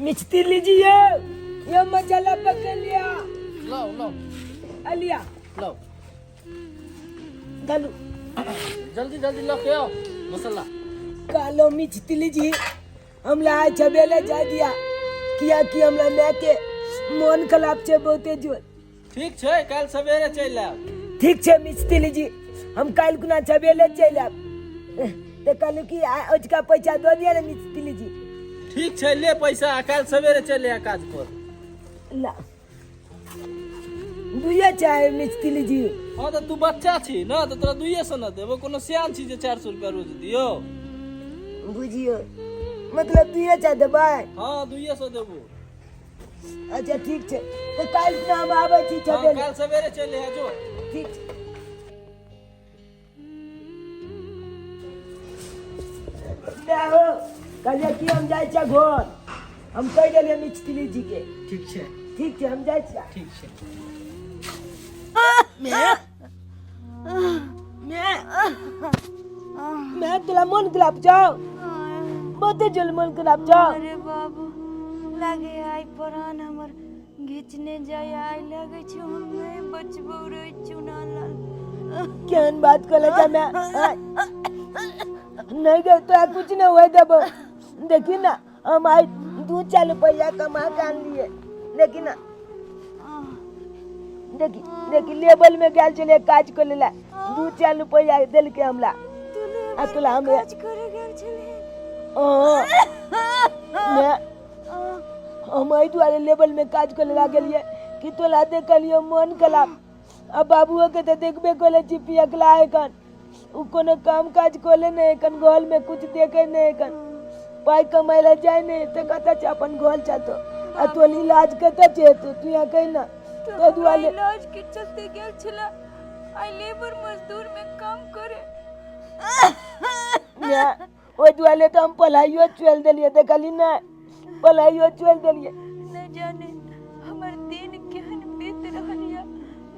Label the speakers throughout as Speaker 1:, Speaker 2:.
Speaker 1: मिस्त्री लीजिए ये मसाला पकड़ लिया।
Speaker 2: लाओ लाओ।
Speaker 1: अलिया।
Speaker 2: लाओ।
Speaker 1: डालू।
Speaker 2: जल्दी जल्दी लऽ के आओ मसाला।
Speaker 1: कालो मिस्त्री जी हमरा आइ छबेले जाय दिया किया कि हमरा माय के मोन खराब छै बहुते जोर।
Speaker 2: ठीक छै, काल्हि सवेरे चलि आयब।
Speaker 1: ठीक छै मिस्त्री जी, हम काल्हि कुना सवेरे चलि आयब। तऽ कहलहुँ कि आइ अजुका पैसा दऽ दिअ ने मिस्त्री जी।
Speaker 2: ठीक छै, ले पैसा आ काल्हि सवेरे चलि आ काज पर।
Speaker 1: ला दुइये चाहे मिस्त्री जी।
Speaker 2: हाँ तऽ तू बच्चा छी ने तऽ तोरा दुइये सौ ने देबो, कोनो सियान छी जे 400 रुपया रोज दियौ।
Speaker 1: बुझियौ मतलब दुइये चाहे देबै?
Speaker 2: हाँ दुइये सौ देबो।
Speaker 1: अच्छा ठीक छै, तऽ काल्हि खुना हम आबै छी।
Speaker 2: हाँ,
Speaker 1: सवेरे।
Speaker 2: काल्हि सवेरे चलि आ जो।
Speaker 1: ठीक छै। हो कहलियै कि हम जाइ छियै घर, हम कहि देलियै मिस्त्री जी के।
Speaker 3: ठीक छै।
Speaker 1: ठीक छै, हम जाइ छियै।
Speaker 3: ठीक छै।
Speaker 1: मैं तोरा मन खराब छौ, बहुते जोर मन खराब छौ।
Speaker 4: अरे बाबू, लागे आइ प्राण हमर घिचने जाय, आइ लागे छै हम नहीं बचबो रे चुना लाल।
Speaker 1: केहन बात कर जा मैं नहीं गए तोरा कुछ नहीं हुए देबो। देखी ना हम आइ 2-4 रुपया कमा के आनलिए। देखी ना, देखी देखी लेबल में गेल छलियै काज करे ला, 2-4 रुपया देलकै हमरा।
Speaker 4: तू
Speaker 1: आ तोला हम
Speaker 4: काज करे गेल छलही?
Speaker 1: हाँ, मैं हम एहि दुआरे लेबल में काज करे ला गेलियै कि तोला देखलियै मन खराब। आ बाबुओ के तऽ देखबे करै छी पियकला एखन, ओ कोनो काम काज कऽ नहि एखन, घर में कुछ देखे नहि एखन, पाइ कमाइ लए जाइ नहि तऽ कतऽ छै अपन घर चलतो आ तोर इलाज कतऽ छै हेतौ, तू यहाँ कहि ना।
Speaker 4: तो
Speaker 1: ताहि दुआरे
Speaker 4: इलाज के चलते गेल छला आई लेबर मजदूर में काम करे।
Speaker 1: ओहि दुआरे तऽ हम पढ़ाइयो छोड़ि देलियै, देखली नहि पढ़ाइयो छोड़ि देलियै।
Speaker 4: न जाने हमर दिन केहन बीत रहल या,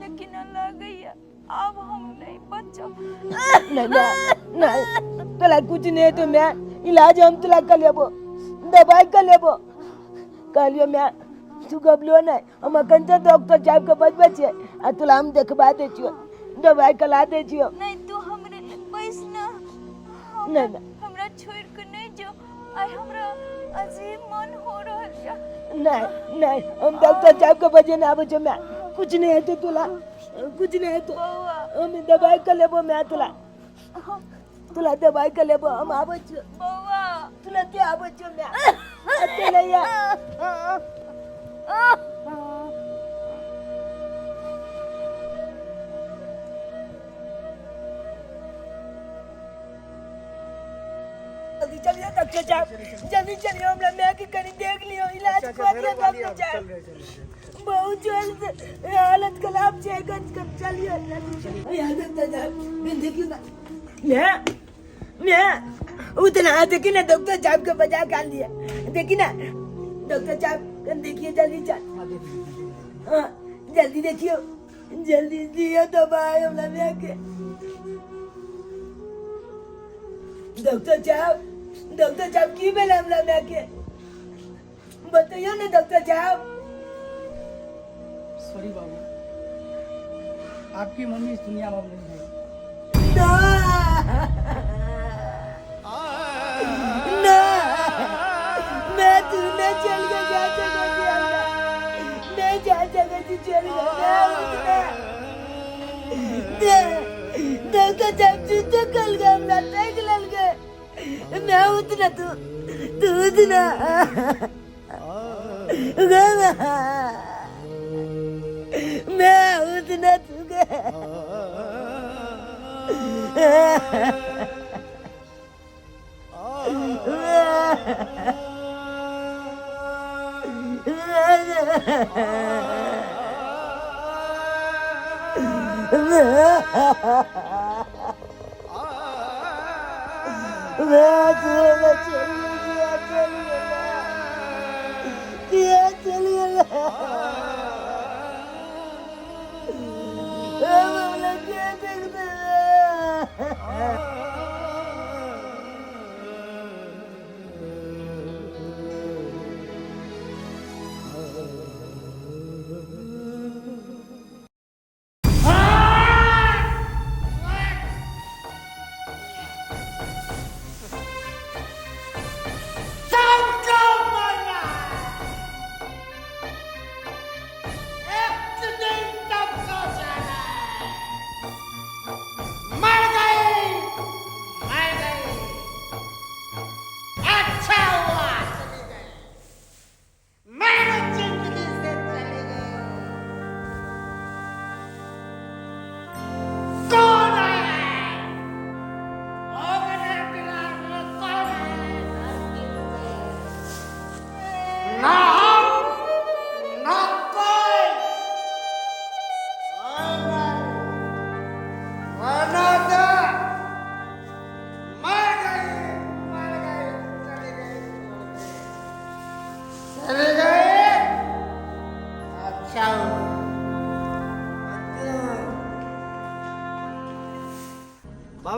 Speaker 4: लेकिन लागैया अब हम नहीं बचब।
Speaker 1: नहीं नहीं नहीं, तोला कुछ नहीं हेतौ मैं, इलाज हम तोला कर लेबो, दवाई कर लेबो। कहलियो मैं तू घबलो नहीं, हम अखन तऽ डॉक्टर साहब के बजबै छियै आ तोला हम देखबा दै छियौ, दवाई कला दै छियौ।
Speaker 4: नहीं तू हमरे लग बैस ना।
Speaker 1: नहीं, नहीं।
Speaker 4: हमरा छोड़ के नहीं जो, आइ हमरा अजीब मन हो रहल या।
Speaker 1: नहीं नहीं, हम डॉक्टर साहब के बजे ना आबै छियौ मैं, कुछ नहीं हेतौ तोला, कुछ नहीं हेतौ।
Speaker 4: बौआ।
Speaker 1: हम दवाई कर लेबो मैं, तोला तोला दवाई कर लेबो, हम आबै छियौ।
Speaker 4: बौआ।
Speaker 1: तोला के आबै छियौ मैं, अकेले या। जल्दी चलिए डॉक्टर साहब, जल्दी चलिए, हमरा माय के कनी देख लियो, इलाज कर लियो डॉक्टर साहब, बहुत जल्द हालत खराब छै एखन। चलिए जल्दी चलिए यार डॉक्टर साहब, देखियो ना मैं मैं उतना देखी ना डॉक्टर साहब के बजा के आन दिया। देखी ना डॉक्टर साहब, देखिए जल्दी चल। हाँ जल्दी देखियो, जल्दी दियो दवाई हमरा माय के। डॉक्टर साहब, डॉक्टर साहब की भेल हमरा माय के, बतैयो ना डॉक्टर साहब।
Speaker 3: सॉरी बाबू, आपकी मम्मी इस दुनिया में अब नहीं है।
Speaker 1: ना ना, मैं तू नहीं चल गया, जा सके थी हमरा, मैं जा सके थी, चल गया मैं उतना। डॉक्टर साहब जूते कल गए हमरा, फेंक लेल गए मैं उतना, तू तू उतना मैं उतना तू गया। मैं चल गया, चल गया, चल गया। हमरा के देखते।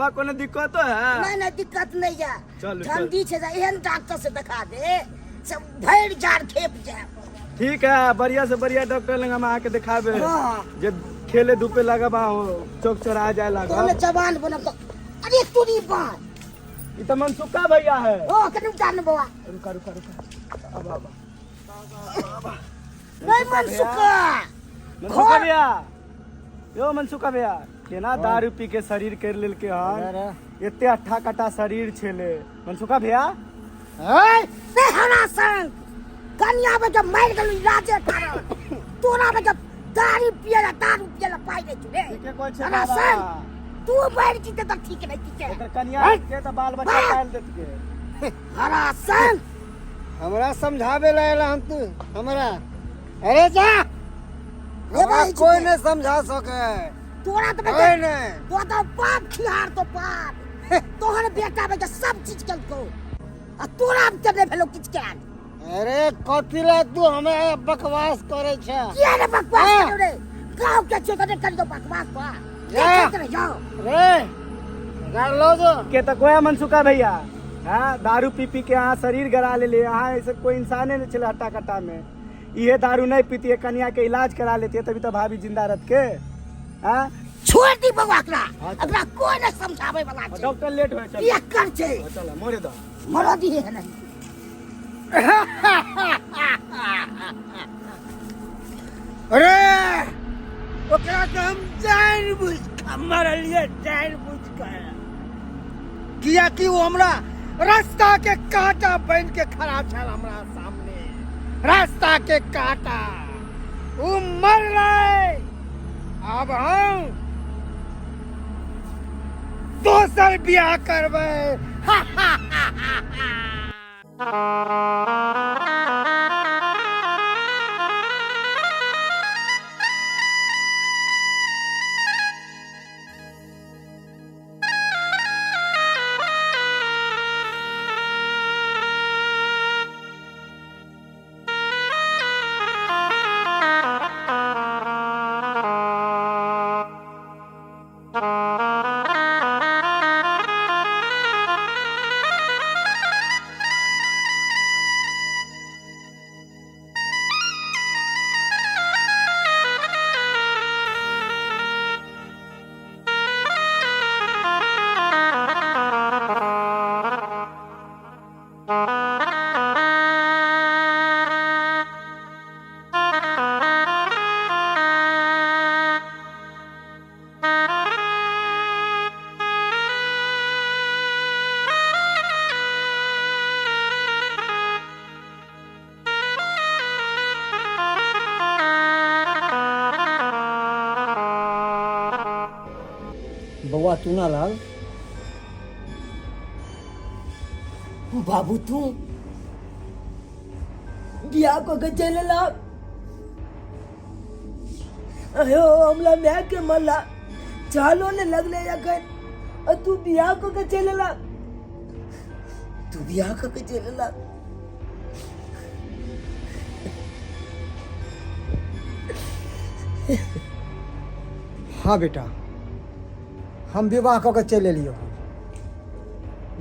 Speaker 3: बाबा कोनो दिक्कतो है?
Speaker 5: नहीं नहीं, दिक्कत नहीं है।
Speaker 3: चलू,
Speaker 5: ठंडी छे, एहन डॉक्टर से दिखा दे सब भरि जाड़ खेप जाए।
Speaker 3: ठीक है, बढ़िया से बढ़िया डॉक्टर लंग हम आके दिखाबे।
Speaker 5: हाँ।
Speaker 3: जे खेले धूपे लगब हो चौक चौराहा जाए
Speaker 5: तो
Speaker 3: लागब।
Speaker 5: जवान बनब तो अरे तुरी बात।
Speaker 3: ई त मनसुखा भैया है।
Speaker 5: ओ कनु जान बौआ।
Speaker 3: रुका रुका रुका, अब अब
Speaker 5: नहीं मनसुखा।
Speaker 3: मनसुखा भैया, यो मनसुखा भैया केना दारू पी के शरीर कर लेलके हन, एते अट्ठा कटा शरीर छेले मनसुखा भैया।
Speaker 5: से हमरा संग कन्या में जब मर गेलू इलाजे कारण तोरा में जब दारू पियला दारू पियला पाइ नहीं छुरे।
Speaker 3: ठीके कहै छै
Speaker 5: हमरा
Speaker 3: बाबा।
Speaker 5: संग तू मर जीते तऽ ठीक नहीं ठीक।
Speaker 3: एकर कन्या के त बाल बच्चा पाल देत के।
Speaker 5: हमरा संग
Speaker 6: हमरा समझावे ला आयल हन तू हमरा? अरे जा।
Speaker 5: रे
Speaker 6: हमरा
Speaker 5: भाई,
Speaker 6: कोई नहीं समझा सके।
Speaker 5: तोरा तो
Speaker 6: कोई
Speaker 5: बेटा
Speaker 6: नहीं।
Speaker 5: तो तो बाप खिहार तो बाप तोहर बेटा बेटा सब चीज केलको आ तोरा के नहीं भेलो किछ के।
Speaker 6: अरे कथी ला तू हमरा बकवास करे छे?
Speaker 5: किया रे बकवास
Speaker 6: हाँ।
Speaker 5: करो रे? गाँव के छे तने कर दो बकवास बा।
Speaker 6: जा।
Speaker 5: देखैत रह जाओ।
Speaker 6: रे गाड़ लो जो।
Speaker 3: के त कोया मनसुखा भैया, हाँ दारू पी पी के अहाँ शरीर गरा लेले, अहाँ ऐसे कोई इंसाने नहीं छले हट्टा कट्टा में। इहे दारू नहीं पीती है, कन्या के इलाज करा लेती है तभी तो भाभी जिंदा रह के। हाँ
Speaker 5: छोड़ दी बउआ एकरा।
Speaker 3: हाँ, चल।
Speaker 5: एकरा कोई नहीं समझावे वाला छै।
Speaker 3: डॉक्टर लेट होय, चल।
Speaker 5: किया कर छै?
Speaker 3: हाँ, चल मोरे दो।
Speaker 5: मरो दी है नहीं।
Speaker 6: अरे ओकरा तो हम जान बुझ के मरलिए, जान बुझ के, किया कि वो हमरा रास्ता के कांटा बन के खड़ा छल हमरा सामने, रास्ता के कांटा। वो मरलै, अब हम दोसर बियाह करबै। बौआ चूना लाल।
Speaker 1: बाबू तू बियाह को के चले ला, अयो हमला मैं के मरला चालो ने लगले अखन और तू बियाह को के चले ला, तू बियाह को के चले ला।
Speaker 6: हाँ बेटा, हम विवाह कऽ के चलि एलियौ।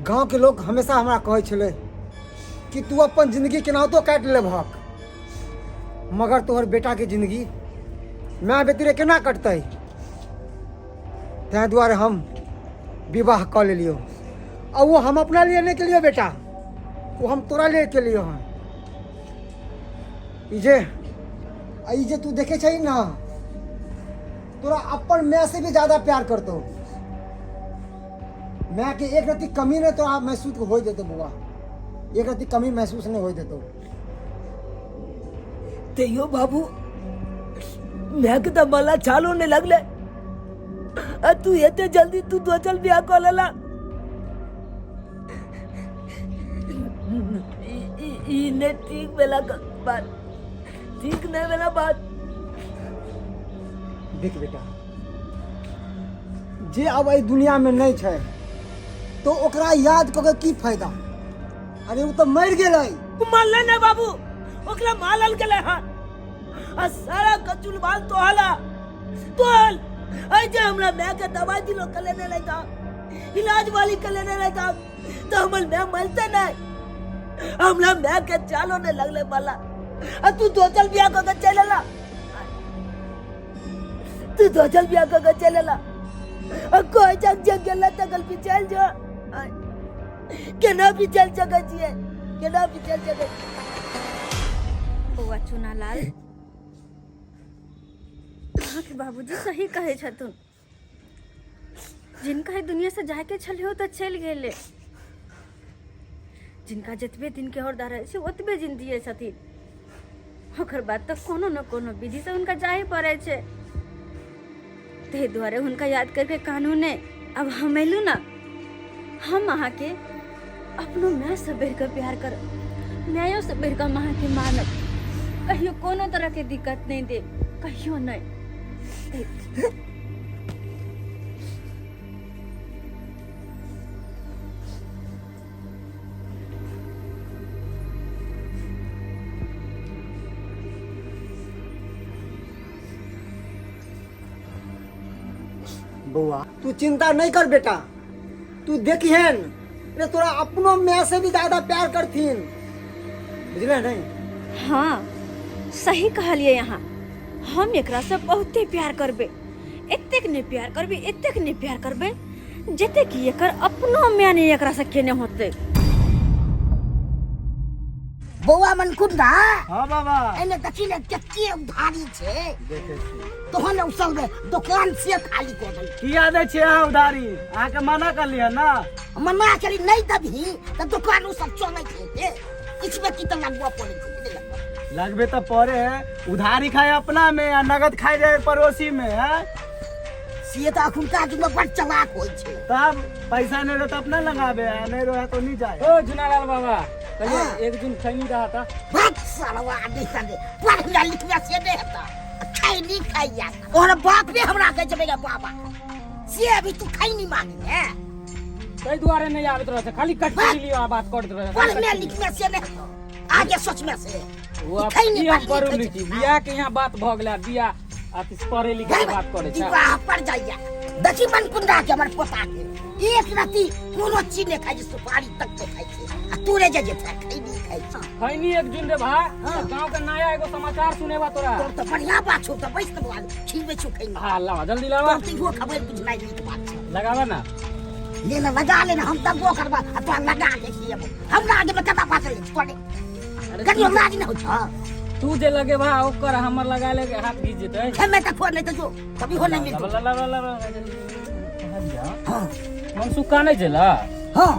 Speaker 6: गाँवके लोग हमेशा हमरा कहै छलै कि तू अपन जिंदगी केनाहितो काटि लेबहक, मगर तोहर बेटाके जिंदगी माय बेटी केना कटतै? ताहि दुआरे हम विवाह कऽ लेलियौ। आ वो हम अपना लिए नहि केलियौ बेटा, वो हम तोरा लिए केलियौ हन। ई जे आ ई जे तू देखे छही ना, तोरा अपन माय से भी ज्यादा प्यार करतो। माय के एक रत्ती कमी नहीं तोरा महसूस हो देतो बउआ, एक रत्ती कमी महसूस नहीं हो देतो।
Speaker 1: तैयो बाबू मैं के तो मला चालू होने लगले आ तू एते जल्दी तू दोचल बियाह कऽ लेला। ई नहीं ठीक भेला बात, ठीक नहीं भेला बात।
Speaker 6: देख बेटा, जे अब एहि दुनिया में नहीं छै तो ओकरा याद कऽ के की फायदा? अरे ओ तऽ मरि गेलै।
Speaker 1: मरले नहीं बाबू, ओकरा मारल गेलै हन आ सारा कचुल बाल तोहला तोहल। ऐ जे हमरा माय के दवाई दिलो कले नहीं लैता। इलाज वाली के लेने रहे तो हमर माय मरते नहीं। हमरा माय के चालो नहीं लगले बाला, आ तू दोचल बियाह कऽ के चलि एला, तू दोचल बियाह कऽ के चलि एला। आ कहै छक जे गेला तकल पिछायल जो, केना पिछायल सकै छियै, केना पिछायल सकै छियै?
Speaker 4: बौआ चुनालाल, अहाँके बाबूजी सही कहै छथुन। जिनका ई दुनिया से जायके छलै ओ तऽ चलि गेलै। जिनका जतबे दिनके हरदा रहै छै ओतबे दिन दियै छथिन, ओकर बाद तऽ कोनो ने कोनो विधिसँ हुनका जाहे पड़ै छै। ताहि दुआरे हुनका याद करके कानू नहि। आब हम एलहुँ ने, हम अहाँके अपनो मायसँ बढ़िकऽ प्यार करब, मायोसँ बढ़िकऽ हम अहाँके मानब, कहियो कोनो तरहके दिक्कत नहि देब, कहियो नहि।
Speaker 6: बौआ तू चिंता नहीं कर बेटा, तू देखिहन रे तोरा अपनो माय से भी ज्यादा प्यार करथिन, बुझले नहीं?
Speaker 4: हाँ सही कहलिए यहाँ, हम एकरा से बहुते प्यार करबे, एतेक नहीं प्यार करबे, एतेक नहीं प्यार करबे जते कि एकर अपनो माय नहीं एकरा से केने होते।
Speaker 5: बौआ मनकुंदा।
Speaker 3: हाँ बाबा।
Speaker 5: एने देखी ने कते उधारी छै,
Speaker 3: देखे छी
Speaker 5: तहन उसल दे दुकान से खाली कऽ देल।
Speaker 3: किया दै छियै अहाँ उधारी? अहाँके मना कर लिअ ना।
Speaker 5: मना करी नहीं दबही तऽ दुकान उ सब चलै छै, हे किछु में की तऽ लगबऽ पड़ै छै कि नहि लगबऽ?
Speaker 3: लगबे तऽ पड़े है, उधारी खाए अपना में आ नगद खाए जाए पड़ोसी में है।
Speaker 5: से तऽ अखुनका युग में बड़ चलाक होइ छै।
Speaker 3: तब पैसा नहीं रहे तो अपना लगाबे आ नहीं रहे तो नहीं जाए।
Speaker 7: ओ जुनालाल बाबा कहिए
Speaker 5: हाँ।
Speaker 7: एक जुन खैनी रहा था।
Speaker 5: भाग सालवा आदमी संगे पढ़ना लिखना से नहीं हेता, खैनी खाइया और बाप ने हमरा कहे छै बाबा से अभी तू खैनी मांगी है,
Speaker 7: ताहि दुआरे नहीं आबैत रहै छै, खाली कटकरी लियो आ बात करैत रहै छै।
Speaker 5: पढ़ने लिखने से नहीं हेतौ, आगे सोचने से
Speaker 7: ओ आब
Speaker 5: खैनी
Speaker 7: की हम
Speaker 5: पढ़नी
Speaker 7: पढ़ू
Speaker 5: खाइ
Speaker 7: लिखी
Speaker 5: छै।
Speaker 7: बियाह के यहाँ बात भऽ गेलै, बियाह आ पढ़े लिखे के बात करै छै।
Speaker 5: विवाह पर जाइया देखी मन कुंडा के हमर पोता के एक रति कोनो चीज नहीं खाइ छै, सुपारी तक नहीं खाइ छै, आ तोरे जे जे खैनी खाइ छै।
Speaker 7: खैनी एक जुन रे भाई,
Speaker 5: हाँ।
Speaker 7: गांव के नया एगो समाचार सुनेबा तोरा।
Speaker 5: तोर तऽ बढ़िया बात छौ, तऽ बैस के बुआ खिलबै छौ खैनी।
Speaker 7: हाँ लावा जल्दी लावा।
Speaker 5: तोर तऽ इहो खबर बुझनाइ नीक बात छै।
Speaker 7: लगावा ना।
Speaker 5: ले ना लगा ले ना, हम दबो करबा आ तोरा लगा के खिएबो। हमरा आगे में कता बात ले तोरे कनियो लाज नहि होइ छौ।
Speaker 7: तू जे लगेबा ओकर हमर लगा ले हाथ घीच जेतै।
Speaker 5: खेमे तऽ फोन नहीं तऽ जो कभी हो नहीं मिलतौ।
Speaker 7: लावा लावा लावा।
Speaker 5: हाँ।
Speaker 7: मनसुख कानै छला?
Speaker 5: हाँ।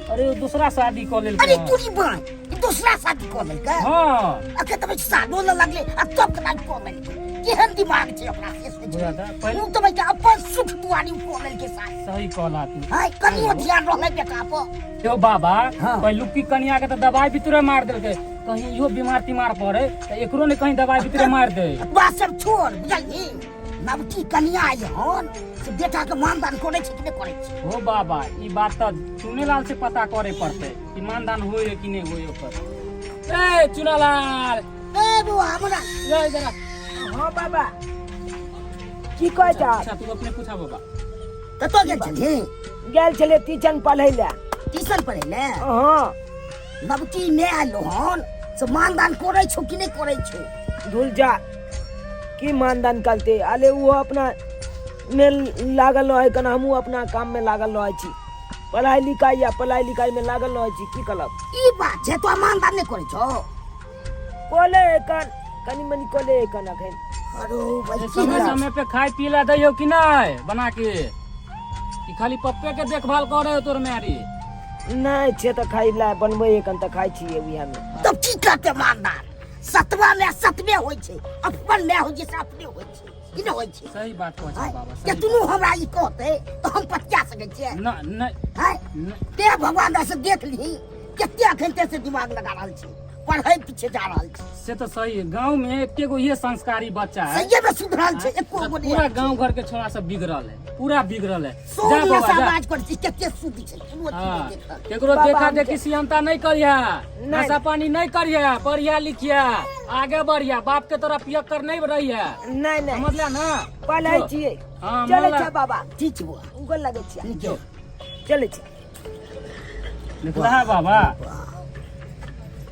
Speaker 7: अरे ओ दूसरा शादी कऽ लेलकै।
Speaker 5: अरे तूरी बाय ई दूसरा शादी कऽ लेलकै?
Speaker 7: हाँ।
Speaker 5: अखे तऽ सालो न लगले आ तब कना कऽ लेलकै, केहन दिमाग छै ओकरा से सोच।
Speaker 7: बुझा तऽ पहिले
Speaker 5: उ तऽ भाई अपन सुख दुआरी कऽ लेलकै साथ।
Speaker 7: सही कहला तू।
Speaker 5: हाय कनियो ध्यान रहलै बेटा पर।
Speaker 7: यो बाबा
Speaker 5: हाँ।
Speaker 7: पहिलुकी कनिया के तऽ दवाई भी मार देलकै, कहीं इहो बीमार तीमार पड़े तऽ एकरो ने कहीं दवाई भी मार दे।
Speaker 5: बात सब छोड़ बुझलही, नवकी कनिया आयल हन से बेटा के मानदान करै छै कि नहि करै छै?
Speaker 7: हो बाबा ई बात तऽ चुनेलाल से पता करे पड़तै कि मानदान होय कि नहि होय ओकर। ए चुनालाल।
Speaker 5: ए बौआ हमरा
Speaker 7: ले जरा।
Speaker 1: हाँ बाबा की कहै छ?
Speaker 7: अच्छा तू अपने पूछा बाबा।
Speaker 5: कतऽ गेल छलही?
Speaker 1: गेल छलियै ट्यूशन पढ़ै लए।
Speaker 5: ट्यूशन पढ़ै लए?
Speaker 1: हाँ।
Speaker 5: नवकी नहि आयल हन से मानदान करै छौ कि नहि करै छौ?
Speaker 1: धुल जा की मानदान करते, अरे वो अपना में लागल रहे कन, हमहूँ अपना काम में लागल रहे छी, पढ़ाई लिखाई या पढ़ाई लिखाई में लागल रहे छी, की करब?
Speaker 5: ई बात छै तो मानदान नहि करै छौ?
Speaker 1: कोले कन कनी मनी कोले कन अखन।
Speaker 5: अरे भाई की
Speaker 7: समय समय पे खाय पी ला दैयो कि नहि बना के, कि खाली पप्पे के देखभाल करे हो तोर मैरी?
Speaker 1: नहि छै तऽ खाइ ला बनबै कन तऽ खाइ छियै उएह में।
Speaker 5: तब की करते मानदान? सतवा में सतवे होइ छै, अपन में होइ छै से अपने होइ छै, की नहि होइ छै?
Speaker 7: सही बात कहै छै बाबा।
Speaker 5: के तुनु हमरा ई कहते तऽ हम पतिया सकै छियै?
Speaker 7: न नहि।
Speaker 5: हाय ते भगवान से देख ली कते अखन ते से दिमाग लगा रहल छै, पढ़ै पीछे जा रहल छै।
Speaker 7: से तऽ सही है, गांव में एके गो ये संस्कारी बच्चा है।
Speaker 5: सही में सुधरल छै, एको गो
Speaker 7: पूरा गांव घर के छोरा सब बिगड़ल है, पूरा बिगड़ल है।
Speaker 5: सो
Speaker 7: जा बाबा, जा।
Speaker 5: आवाज कर छी कते शुद्ध छै, कोनो चीज
Speaker 7: हाँ,
Speaker 5: नहि देख रहल।
Speaker 7: केकरो
Speaker 1: बाबा,
Speaker 7: देखा
Speaker 1: हम
Speaker 7: देखी सियंता नहीं करिया,
Speaker 1: नहीं।
Speaker 7: नशा पानी नहीं करिया, पढ़िया लिखिया आगे बढ़िया, बाप के तोरा पियक्कर नहीं रहिया।
Speaker 1: नहीं नहीं
Speaker 7: समझला ना?
Speaker 1: पढ़ै
Speaker 7: जो।
Speaker 1: छियै।
Speaker 7: हाँ,
Speaker 1: चलै
Speaker 7: मोला-
Speaker 1: छै बाबा।
Speaker 5: ठीक छै बौआ।
Speaker 1: गोर लगै छियै।
Speaker 5: नीक।
Speaker 1: चलै छी।
Speaker 7: देखला बाबा,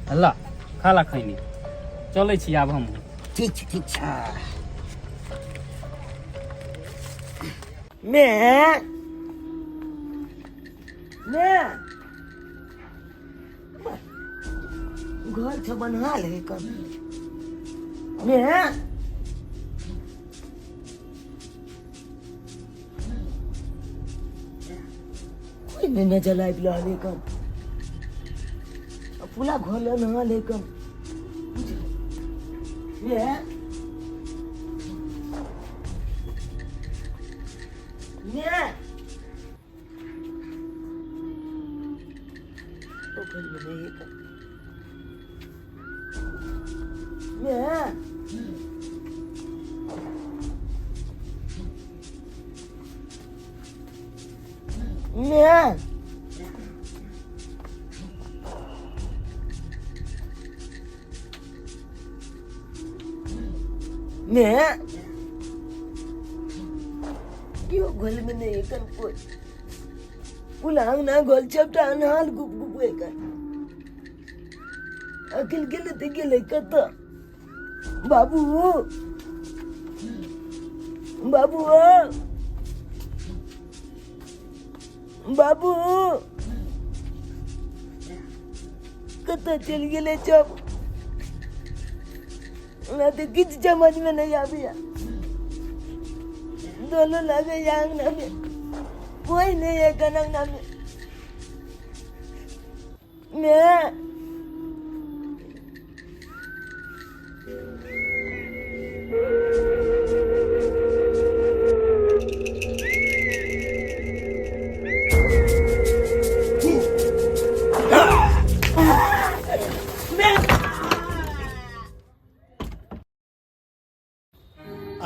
Speaker 7: हल्ला खाला खैनी, चलै छी आब हम।
Speaker 5: ठीक छै, ठीक छै।
Speaker 1: मैं मैं घर छ बनहा ले कम मैं कोई नहीं नजर आबि रहल है कम पूरा घर नहा ले कम ये ये ओ घर में नहीं है कम ये मैं मैं क्यों घोल में नहीं कर कोई पुलांग ना घोल चपटा अनहाल गुप गुप कर अकिल गेले ते गेले कत बाबू बाबू बाबू कत चल गेले चप हमरा तो किछु समझ में नहीं आबैया। दोनों लागे अंगना में कोई नहीं है अंगना में मैं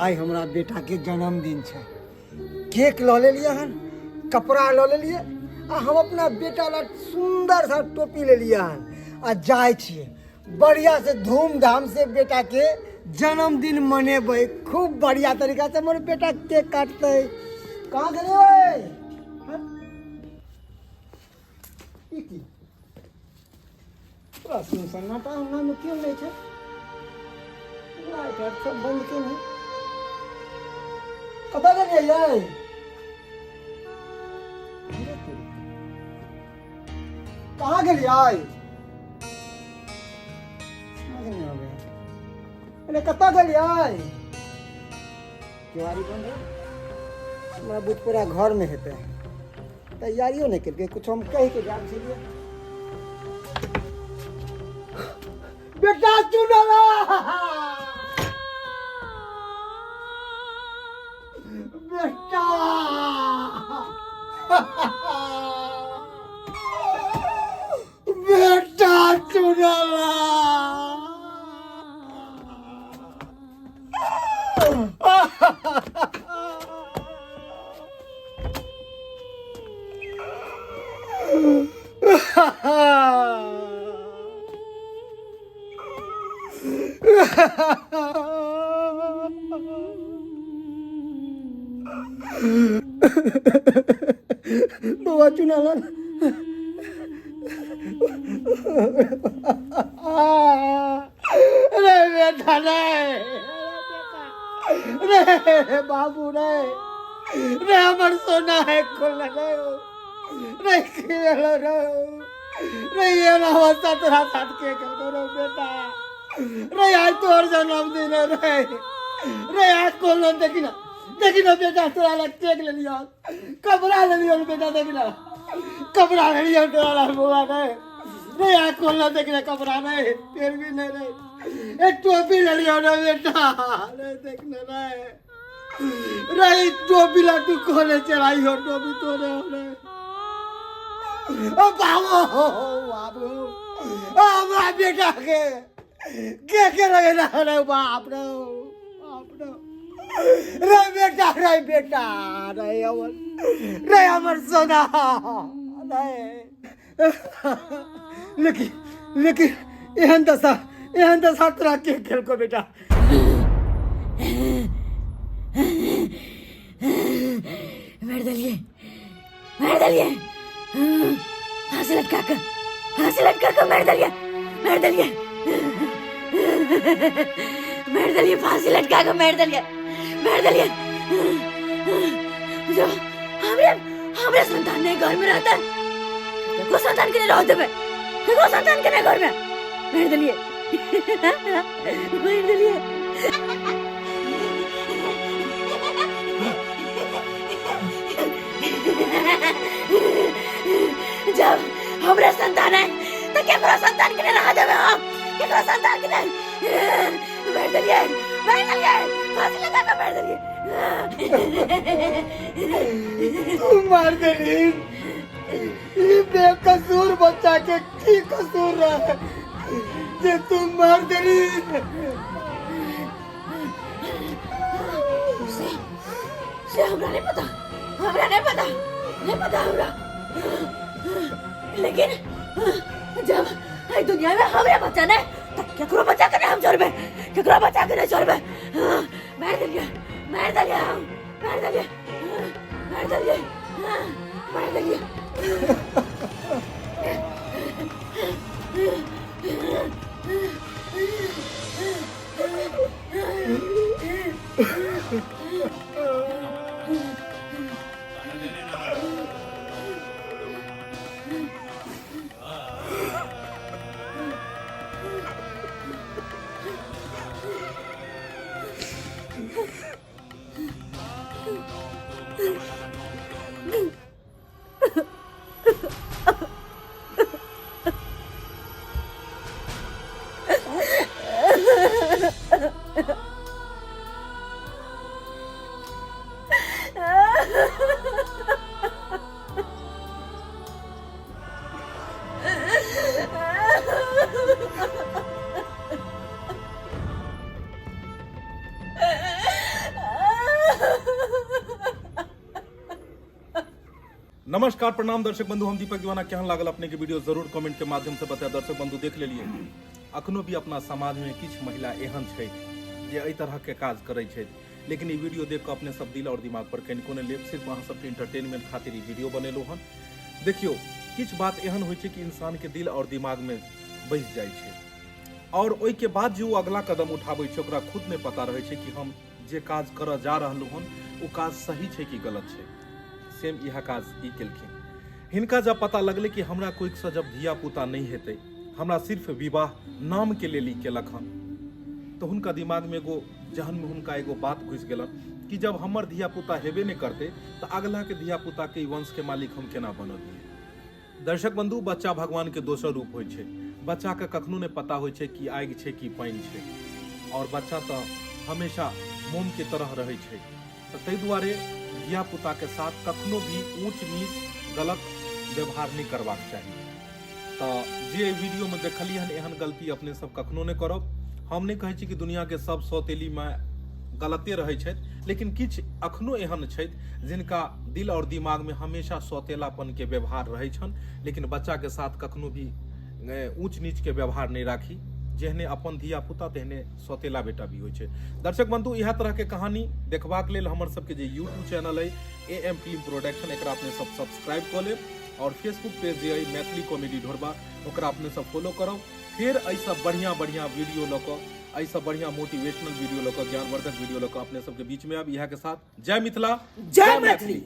Speaker 6: आइ हमरा बेटाके जन्मदिन छै, केक लऽ लेलियै हन, कपड़ा लऽ लेलियै आ हम अपना बेटा ला सुन्दर सा टोपी लेलियै हन आ जाइ छियै बढ़िया से धूमधाम से बेटाके जन्मदिन मनेबै, खूब बढ़िया तरीका से हमर बेटा केक काटतै। कहाँ गेलै ओए? हँ? ई की पूरा सुन सन्नाटा अंगनामे केओ नहि छै, लाइट आर सब बंद केने, कतऽ गेलियै यै? कहाँ गेलियै? समझ नहि आबै। अरे कतऽ गेलियै? केवाड़ी बंद है, हमरा बुझ पूरा घरमे हेतै, तैयारियो नहि केलकै कुछो, हम कहि के जाब छलियै। बेटा चुनला, बेटा, बेटा चुनला। बौआ चुनाला, रे बेटा, रे रे बाबू, रे रे हमर सोना है खोल रे रे खेलो रे रे, ये ना अवस्था तोरा साथ के केलको रे बेटा रे? आज तोहर जन्मदिन है रे रे, आज खोल देखी ना, देखी ना बेटा, तोरा लग केक लेलियो, कपड़ा लेलियो बेटा, देखी ना कपड़ा लेलियो तोरा लग बौआ रे रे, आज खोल देखी ना कपड़ा रे, फिर भी नहीं रे, एक टोपी लेलियो रे बेटा रे, देख ना रे रे, टोपी ला तू कोने चलाई हो, टोपी तोरे हो रे। ओ बाबू, बाबू, हमरा बेटा के के लगे ना रे, बाप रे बाप रे रे बेटा रे बेटा रे, अमर रे, अमर सोना रे। लेकिन लेकिन एहन दशा, एहन दशा तोरा के केलको बेटा?
Speaker 4: मारि देलियै, मारि देलियै। फांसी लटका के, फांसी लटका के मारि देलियै, मारि देलियै, मारि देलियै, फांसी लटका के मारि देलियै, मारि देलियै। जो हमरे हमरे संतान नहीं घर में रहता, केकरो संतान के नहीं रह देबै, केकरो संतान के नहीं घर में। मारि देलियै, मारि देलियै। जब हमरे संतान है तो केकरो संतान के नहीं रह देबै हम, केकरो संतान के नहीं। मारि देलियै, मारि देलियै, फांसी लगा के मारि देलियै।
Speaker 6: तू मार देली ई बेकसूर बच्चा के, की कसूर रहे जे तू मार देली?
Speaker 4: से हमरा नहीं पता, हमरा नहीं पता, नहीं पता हमरा। लेकिन जब एहि दुनिया में हमरे बच्चा नहीं तो केकरो बच्चा के नहीं हम छोड़बे, केकरो बच्चा के नहीं छोड़बे। मार देलियै, मार देलियै हम, मार देलियै, मार देलियै, मार देलियै।
Speaker 8: नमस्कार, प्रणाम दर्शक बंधु, हम दीपक दीवाना। केहन लागल अपने के वीडियो जरूर कमेंट के माध्यम से बताए। दर्शक बंधु देख लेलिए, अखनो भी अपना समाज में किछु महिला एहन छै जे एहि तरह के काज करै छै, लेकिन ई वीडियो देख के अपने सब दिल और दिमाग पर कनिको नहि लेब। सिर्फ अहाँ सबके इंटरटेनमेंट खातिर ई वीडियो बनेलहुँ हन। देखियौ, किछु बात एहन होइ छै कि इंसान के दिल और दिमाग में बसि जाइ छै और ओहिके बाद जे ओ अगला कदम उठाबै छै ओकरा खुद नहि पता रहै छै कि हम जे काज करऽ जा रहलहुँ हन ओ काज सही छै कि गलत छै। सेम इएह काज ई केलखिन। हिनका जब पता लगलै कि हमरा कोइसँ जब धिया पुता नहि हेतै, हमरा सिर्फ विवाह नामके लेल ई केलक हन, तऽ हुनका दिमागमे एगो जहनमे हुनका एगो बात घुसि गेलन कि जब हमर धिया पुता हेबे नहि करतै तऽ अगलाके धिया पुताके ई वंशके मालिक हम केना बनऽ दियै। दर्शक बंधु, बच्चा भगवानके दोसर रूप होइ छै। बच्चाके कखनो नहि पता होइ छै कि आगि छै कि पानि छै, आओर बच्चा तऽ हमेशा मोमके तरह रहै छै। तऽ ताहि दुआरे धिया पुताके साथ कखनो भी ऊँच नीच गलत व्यवहार नहि करबाक चाही। तऽ जे एहि वीडियोमे देखलियै हन, एहन गलती अपने सब कखनो नहि करब। हम नहि कहै छी कि दुनियाके सब सौतेली माय गलते रहै छथि, लेकिन किछु अखनो एहन छथि जिनका दिल और दिमागमे हमेशा सौतेलापनके व्यवहार रहै छनि। लेकिन बच्चाके साथ कखनो भी ऊँच नीचके व्यवहार नहि राखी। जेहने अपन धिया पुता तेहने सौतेला बेटा भी होइ छै। दर्शक बंधु, इएह तरहके कहानी देखबाक लेल हमर सबके जे यूट्यूब चैनल अइ ए एम फिल्म प्रोडक्शन, एकरा अपने सब सब्सक्राइब कऽ लेब, और फेसबुक पेज जे अइ मैथिली कॉमेडी ढोरबा, ओकरा अपने सब फॉलो करब। फेर एहिसँ बढ़िआँ बढ़िआँ वीडियो लऽ कऽ, एहिसँ बढ़िआँ मोटिवेशनल वीडियो लऽ कऽ, ज्ञानवर्धक वीडियो लऽ कऽ अपने सबके बीचमे आब। इएह के साथ जय मिथिला,
Speaker 1: जय मैथिली।